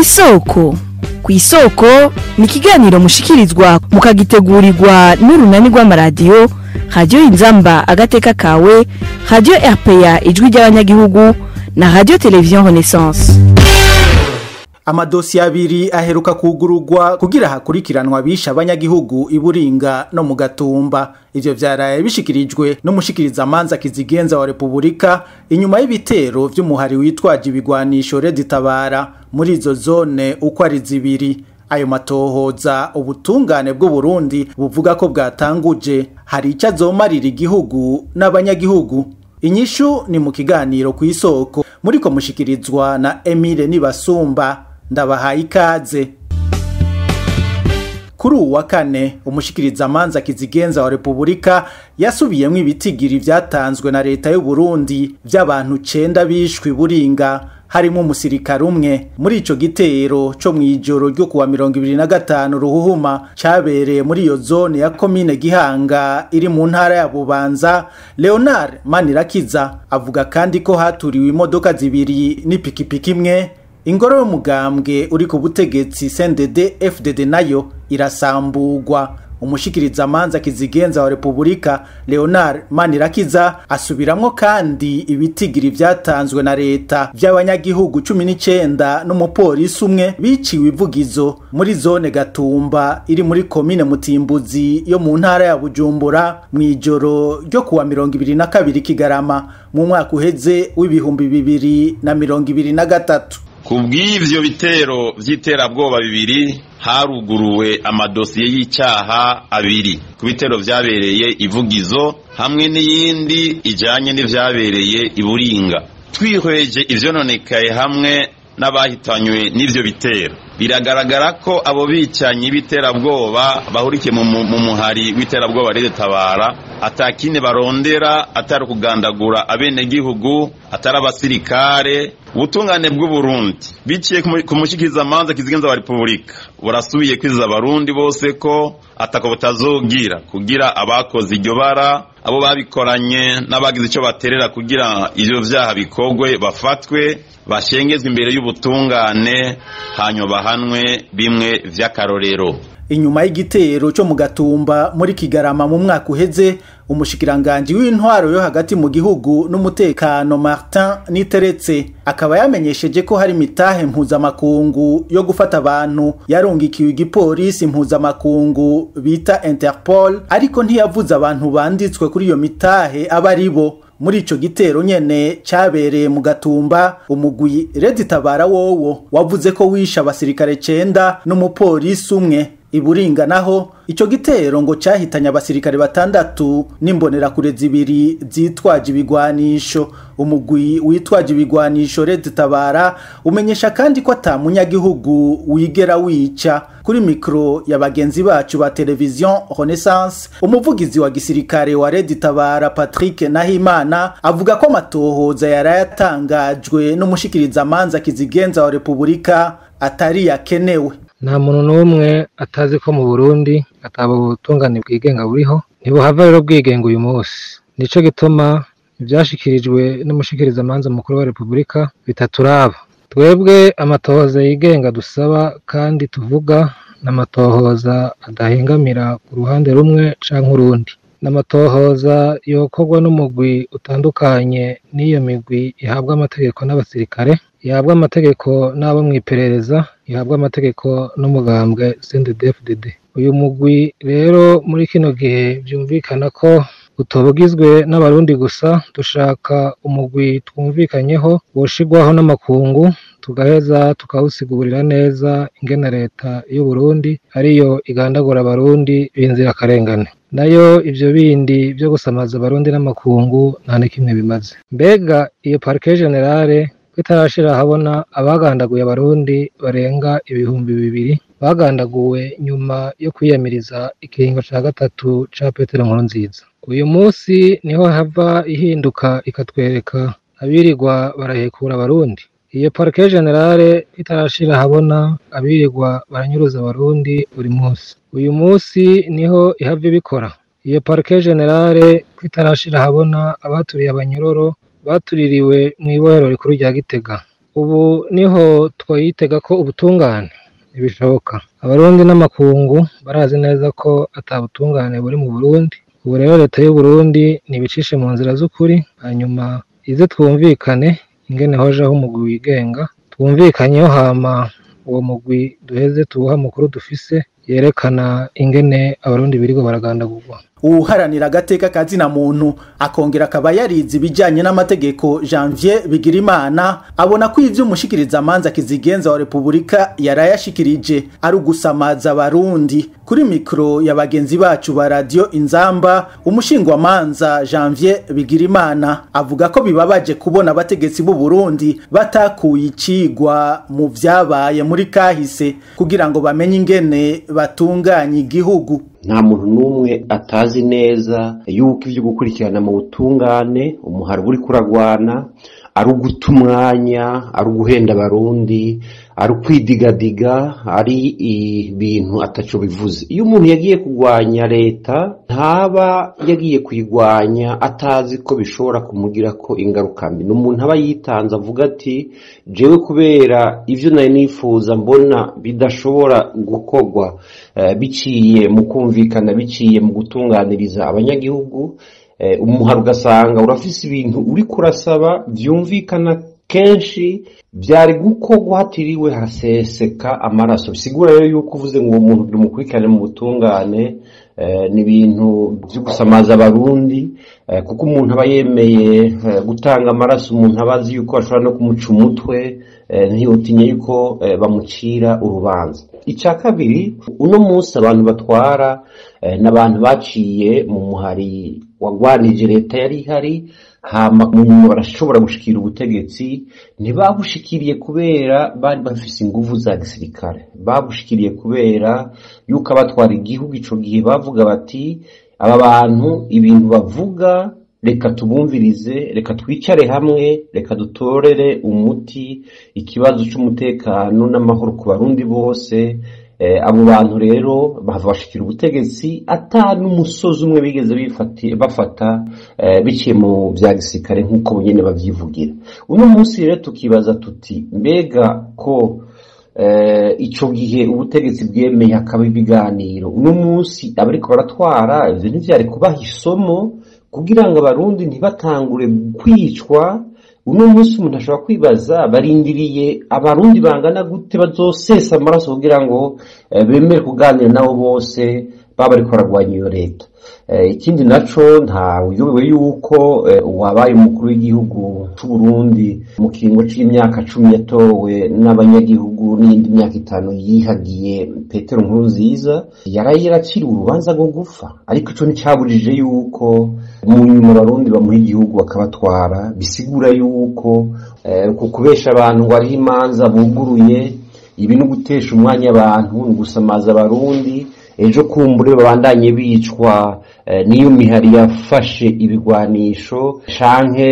Kw'isoko. Kw'isoko ni ikiganiro mushikirizwa mukagitegurirwa n'urunani rw'amaradiyo Radiyo Inzamba Agateka Kawe, Radiyo RPA Ijwi ry'Abanyagihugu na Radiyo Televiziyo Renaissance. Amadosiye abiri aheruka kugurugwa kugira hakurikiranwa abishe abanyagihugu iburinga no mu Gatumba. Ivyo vyaraye bishikirijwe n'umushikirizamanza kizigenza wa Repubulika inyuma y'ibitero vy'umuhari witwaje ibigwanisho Red Tabara muri izo zone uko ari zibiri. Ayo matohoza ubutungane bw'u Burundi buvuga ko bwatanguje hari ico azomarira igihugu n'abanyagihugu. Inyishu ni mu kiganiro Kw'isoko muriko mushikirizwa na Emile Nibasumba. Ndabahaye ikaze. Kuri uwa kane, umushikirizamanza kizigenza wa Repubulika yasubiyemwo ibitigiri vyatanzwe na leta y'u Burundi vy'abantu 9 bishwe Buringa, harimo umusirikare umwe muri ico gitero co mw'ijoro ryo kuwa 25 Ruhuhuma cabereye muri iyo zone ya komine Gihanga iri mu ntara ya Bubanza. Leonard Manirakiza avuga kandi ko haturiwe imodoka zibiri n'ipikipiki imwe. Ingoro y'umugambwe uri ku butegetsi CNDD FDD nayo irasambugwa. Umushikirizamanza kizigenza wa Repubulika Leonard Manirakiza asubiramwo kandi ibitigiri vyatanzwe na leta vy'abanyagihugu 19 n'umupolisi umwe biciwe ivugizo muri zone Gatumba iri muri komine Mutimbuzi yo mu ntara ya Bujumbura mw'ijoro ryo kuwa 22 Kigarama mu mwaka uheze w'2023. Kubw'ivyo bitero vy'iterabwoba bibiri haruguruwe amadosiye y'icyaha abiri ku bitero vyabereye ivugizo hamwe n'iyindi ijanye n'ivyabereye iburinga. Twihweje ivyononekaye hamwe n'abahitanywe n'ivyo bitero, biragaragara ko abo bicanyi b'iterabwoba bahurikiye mu muhari w'iterabwoba Red Tabara atakindi barondera atari kugandagura abenegihugu, atari abasirikare. Ubutungane bw'u Burundi biciye ku mushikirizamanza kizigenza wa Repubulika burasubiye kwiza abarundi bose ko atako butazogira kugira abakoze iryo bara, abo babikoranye n'abagize ico baterera kugira ivyo vyaha bikogwe bafatwe, bashengezwe imbere y'ubutungane, hanyuma bahanwe bimwe vy'akarorero. Inyuma y'igitero cyo mu Gatumba muri Kigarama mu mwaka uheze, umushikiranganji w'intwaro yo hagati mu gihugu n'umutekano Martin Niteretse akaba yamenyesheje ko hari mitahe mpuzamakungu yo gufata abantu yarungikiwe igipolisi mpuzamakungu bita Interpol, ariko ntiyavuze abantu banditswe kuri iyo mitahe aba ari bo. Muri ico gitero nyene cabereye mu Gatumba, umugwi Red Tabara wowo wavuze ko wishe abasirikare 9 n'umupolisi umwe. Iburinga naho ico gitero ngo cahitanye abasirikare 6 n'imbonerakure zibiri zitwaje ibigwanisho. Umugwi witwaje ibigwanisho Red Tabara umenyesha kandi ko ata munyagihugu wigera wica. Kuri mikro ya bagenzi bacu ba Television Renaissance, umuvugizi wa gisirikare wa Red Tabara Patrick Nahimana avuga ko amatohoza yarayatangajwe n'umushikirizamanza kizigenza wa Repubulika atari yakenewe. Nta muntu n'umwe atazi ko mu Burundi ataba ubutungane bwigenga buriho, ntibuhava rero bwigenga uyu munsi. Nico gituma ivyashikirijwe n'umushikirizamanza mukuru wa Repubulika bitaturaba. Twebwe amatohoza yigenga dusaba kandi tuvuga n'amatohoza adahengamira ku ruhande rumwe canke urundi. N'amatohoza yokorwa n'umugwi utandukanye n'iyo migwi ihabwa amategeko n'abasirikare, ihabwa amategeko n'abo mw'iperereza, ihabwa amategeko n'umugambwe CNDD-FDD. Uyu mugwi rero muri kino gihe vyumvikana ko utobugizwe n'abarundi gusa, dushaka umugwi twumvikanyeho woshirwaho n'amakungu, tugaheza tukawusigurira neza ingene leta y'u Burundi ariyo igandagura abarundi b'inzirakarengane. Nayo ivyo bindi vyo gusamaza abarundi n'amakungu nta na kimwe bimaze. Mbega iyo parquet generale itarashira ahabona abagandaguye abarundi barenga 2000 bagandaguwe nyuma yo kwiyamiriza ikiringo ca gatatu ca Petero Nkurunziza. Uyu munsi niho hava ihinduka ikatwereka abirirwa barahekura abarundi. Iyo parquet generale itarashira ahabona abirirwa baranyuruza abarundi buri munsi. Uyu munsi niho ihava ibikora. Iyo parquet generale itarashira ahabona abaturiye abanyororo batuririwe mw'ibohero rikuru rya Gitega. Ubu niho twoyitega ko ubutungane ntibishoboka. Abarundi n'amakungu barazi neza ko ata butungane buri mu Burundi. Ubu rero leta y'u Burundi nibicishe mu nzira z'ukuri, hanyuma ize twumvikane ingene hojaho umugwi wigenga, twumvikanyeho hama uwo mugwi duheze tuwuhe amakuru dufise yerekana ingene abarundi birirwa baragandagurwa. Uwuharanira agateka ka zina muntu akongera akaba yarize ibijanye n'amategeko Janvier Bigirimana abona ko ivyo umushikirizamanza kizigenza wa Republika yarayashikirije ari ugusamaza abarundi. Kuri mikro ya bagenzi bacu ba Radio Inzamba, umushingwamanza Janvier Bigirimana avuga ko bibabaje kubona abategetsi b'u Burundi batakuye icigwa mu vyabaye muri kahise kugira ngo bamenye ingene batunganye igihugu. Nta muntu n'umwe atazi neza yuko ivyo gukurikirana mu butungane umuhari uri kuragwana ari uguta umwanya, ari uguhenda abarundi, ari ukwidigadiga, ari ibintu ataco bivuze. Iyo umuntu yagiye kugwanya leta ntaba yagiye kuyigwanya atazi ko bishobora kumugirako ingaruka mbi. N'umuntu aba yitanze avuga ati jewe kubera ivyo nari nifuza mbona bidashobora gukorwa biciye mu kumvikana, biciye mu gutunganiriza abanyagihugu. Umuhari ugasanga urafise ibintu uriko urasaba vyumvikana kenshi vyari gukorwa hatiriwe haraseseka amaraso. Bisigura rero yuko uvuze ngo uwo muntu bimukurikirane mu butungane ni ibintu vyo gusamaza abarundi, kuko umuntu aba yemeye gutanga amaraso, umuntu aba azi yuko bashobora no kumuca umutwe, ntiyotinye yuko bamucira urubanza. Ica kabiri, uno munsi abantu batwara n'abantu baciye mu muhari wagwanije leta yari ihari, hama mu nyuma barashobora gushikira ubutegetsi. Ntibabushikiriye kubera bari bafise inguvu za gisirikare, babushikiriye kubera yuko abatwara igihugu ico gihe bavuga bati aba bantu ibintu bavuga reka tubumvirize, reka twicare hamwe, reka dutorere umuti ikibazo c'umutekano n'amahoro ku barundi bose. Abo bantu rero bahava bashikira ubutegetsi ata n'umusozi umwe bigeze bafata biciye mu vya gisirikare nk'uko nyene bavyivugira. Uno munsi rero tukibaza tuti mbega ko ico gihe ubutegetsi bwemeye hakaba ibiganiro, uno munsi abariko baratwara ivyo ntivyari kubaha isomo kugira ngo abarundi ntibatangure kwicwa? Uno munsi umuntu ashobora kwibaza barindiriye abarundi bangana gute bazosesa amaraso kugira ngo bemere kuganira nabo bose baba bariko baragwanya iyo leta. Ikindi naco, nta uyobewe yuko uwabaye umukuru w'igihugu c'u Burundi mu kiringo c'imyaka 10 yatowe n'abanyagihugu n'iyindi myaka 5 yihagiye, Petero Nkurunziza, yaraye yaraciriwe urubanza rwo gupfa, ariko ico nticabujije yuko mu nyuma abarundi bamuha igihugu bakabatwara. Bisigura yuko ku kubesha abantu ngo hariho imanza buguruye, ibi ni ugutesha umwanya abantu, ni ugusamaza abarundi. Ejo kumbure babandanye bicwa niyo mihari yafashe ibigwanisho, canke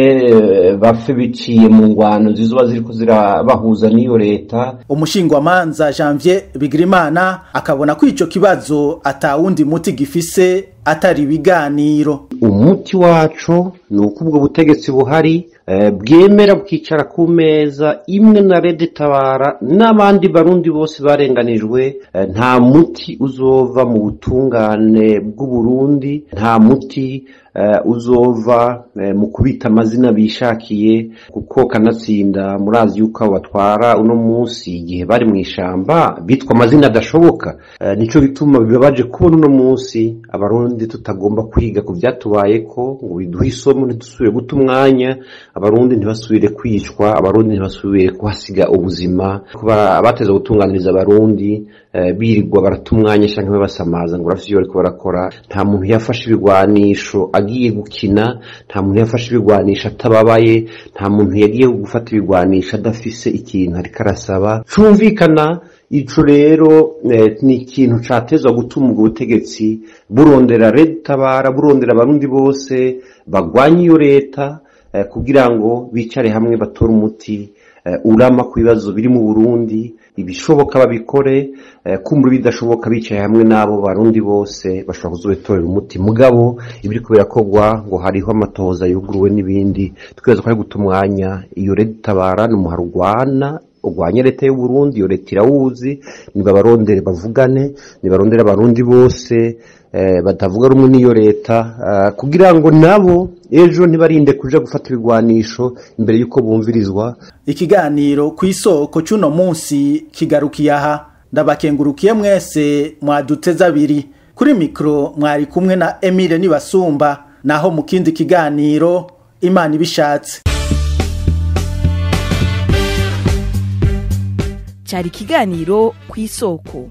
bapfe biciye mu ngwano zizoba ziriko zirabahuza n'iyo leta. Umushingwamanza Janvier Bigirimana akabona ko ico kibazo atawundi muti gifise atari ibiganiro. Umuti waco ni uko ubwo butegetsi buhari bwemera bukicara ku meza imwe na Red Tabara n'abandi barundi bose barenganijwe. Nta muti uzova mu butungane bw'u Burundi, nta muti uzova mu kubita amazina bishakiye, kuko kanatsinda murazi yuko abo batwara uno munsi igihe bari mu ishamba bitwa amazina adashoboka. Nico bituma bibabaje kubona uno munsi abarundi tutagomba kwiga ku vyatubayeko ngo biduhe isomo, ntidusubire guta umwanya, abarundi ntibasubire kwicwa, abarundi ntibasubire kuhasiga ubuzima. Kuba abateza gutunganiriza abarundi birirwa barata umwanya canke babasamaza ngo barafise ivyo bariko barakora. Nta muntu yafashe ibigwanisho agiye gukina, nta muntu yafashe ibigwanisho atababaye, nta muntu yagiye gufata ibigwanisho adafise ikintu ariko arasaba cumvikana. Ico rero ni ikintu catezwa gutuma ubwo butegetsi burondera Red Tabara, burondera abarundi bose bagwanya iyo leta. kugira ngo bicare hamwe batore umuti urama ku bibazo biri mu Burundi. Ibishoboka babikore, kumbura bidashoboka bicaye hamwe n'abo barundi bose bashobora kuzobitorera umuti. Mugabo ibiriko birakorwa ngo hariho amatohoza yuguruwe n'ibindi, twibaza ko ari guta umwanya. Iyo Red Tabara ni umuhari urwanya leta y'u Burundi, iyo leta irawuzi, nibabarondere bavugane, nibarondere abarundi bose batavuga rumwe n'iyo leta, kugira ngo nabo ejo ntibarinde kuja gufata ibigwanisho imbere y'uko bumvirizwa. Ikiganiro ku isoko c'uno munsi kigarukiye aha. Ndabakengurukiye mwese mwaduteze abiri. Kuri mikro mwari kumwe na Emile Nibasumba, naho mu kindi kiganiro Imana ibishatse. Cari ikiganiro ku isoko.